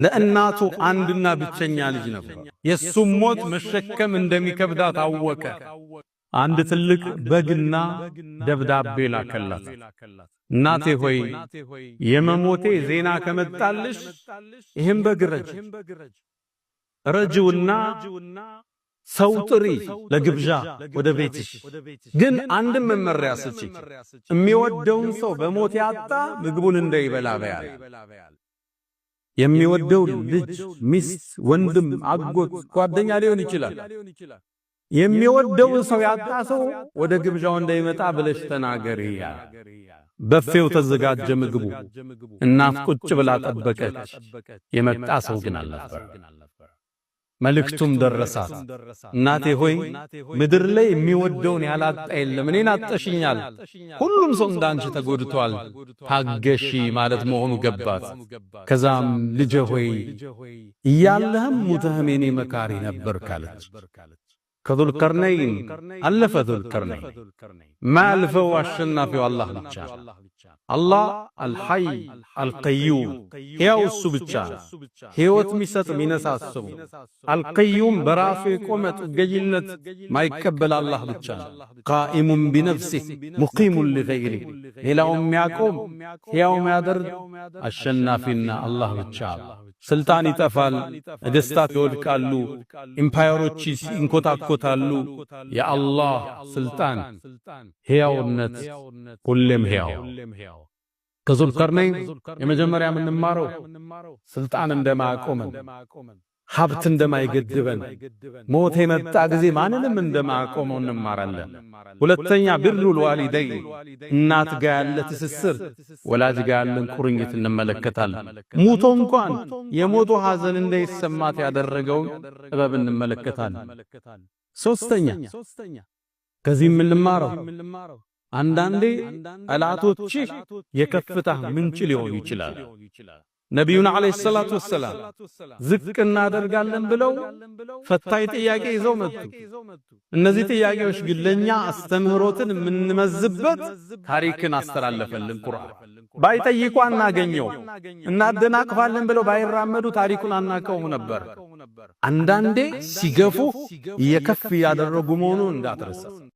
ለእናቱ አንድና ብቸኛ ልጅ ነበር። የሱም ሞት መሸከም እንደሚከብዳት አወቀ። አንድ ትልቅ በግና ደብዳቤ ላከላት። እናቴ ሆይ፣ የመሞቴ ዜና ከመጣልሽ ይህም በግ ረጅ ረጅውና ሰው ጥሪ ለግብዣ ወደ ቤትሽ። ግን አንድም መመሪያ ስጪ፣ የሚወደውን ሰው በሞት ያጣ ምግቡን እንዳይበላ በያል። የሚወደው ልጅ፣ ሚስት፣ ወንድም፣ አጎት፣ ጓደኛ ሊሆን ይችላል። የሚወደውን ሰው ያጣ ሰው ወደ ግብዣው እንዳይመጣ ብለሽ ተናገሪ። በፌው ተዘጋጀ ምግቡ። እናት ቁጭ ብላ ጠበቀች። የመጣ ሰው ግን አልነበር። መልእክቱም ደረሳት። እናቴ ሆይ፣ ምድር ላይ የሚወደውን ያላጣ የለም፣ እኔን አጠሽኛል። ሁሉም ሰው እንዳንቺ ተጎድቷል፣ ታገሺ ማለት መሆኑ ገባት። ከዛም ልጄ ሆይ፣ እያለህም ሙተህም የኔ መካሪ ነበር ካለች። ከዙልቀርነይን አለፈ። ዙልቀርነይን ማያልፈው አሸናፊው አላህ ብቻ። አላህ አልሐይ አልቀዩም፣ ሕያው እሱ ብቻ፣ ሕይወት የሚሰጥ የሚነሳ እሱ። አልቀዩም በራሱ የቆመ፣ ጥገኝነት ማይቀበል አላህ ብቻ። قائم بنفسه مقيم لغيره፣ ሌላው የሚያቆም፣ ሕያው የሚያደርግ አሸናፊና አላህ ብቻ። ስልጣን ይጠፋል፣ ነገስታት ይወድቃሉ፣ ኢምፓየሮች ይንኮታኮታሉ። የአላህ ስልጣን ሕያውነት ሁሌም ሕያው። ከዙልቀርነይን የመጀመሪያ የምንማረው ስልጣን እንደማያቆመን፣ ሀብት እንደማይገድበን፣ ሞት የመጣ ጊዜ ማንንም እንደማያቆመው እንማራለን። ሁለተኛ بر الوالدين፣ እናት ጋ ያለ ትስስር፣ ወላጅ ጋ ያለን ቁርኝት እንመለከታለን። ሙቶ እንኳን የሞቱ ሐዘን እንዳይሰማት ያደረገውን ጥበብ እንመለከታለን። ሶስተኛ ከዚህ የምንማረው አንዳንዴ ጠላቶችህ የከፍታህ ምንጭ ሊሆኑ ይችላል። ነቢዩን عليه الصلاة والسلام ዝቅ እናደርጋለን ብለው ፈታኝ ጥያቄ ይዘው መጡ። እነዚህ ጥያቄዎች ግን ለኛ አስተምህሮትን የምንመዝበት ታሪክን አስተላለፈልን ቁርአን። ባይጠይቁ አናገኘው፣ እናደናቅፋለን ብለው ባይራመዱ ታሪኩን አናቀውም ነበር። አንዳንዴ ሲገፉ እየከፍ እያደረጉ መሆኑን እንዳትረሳ።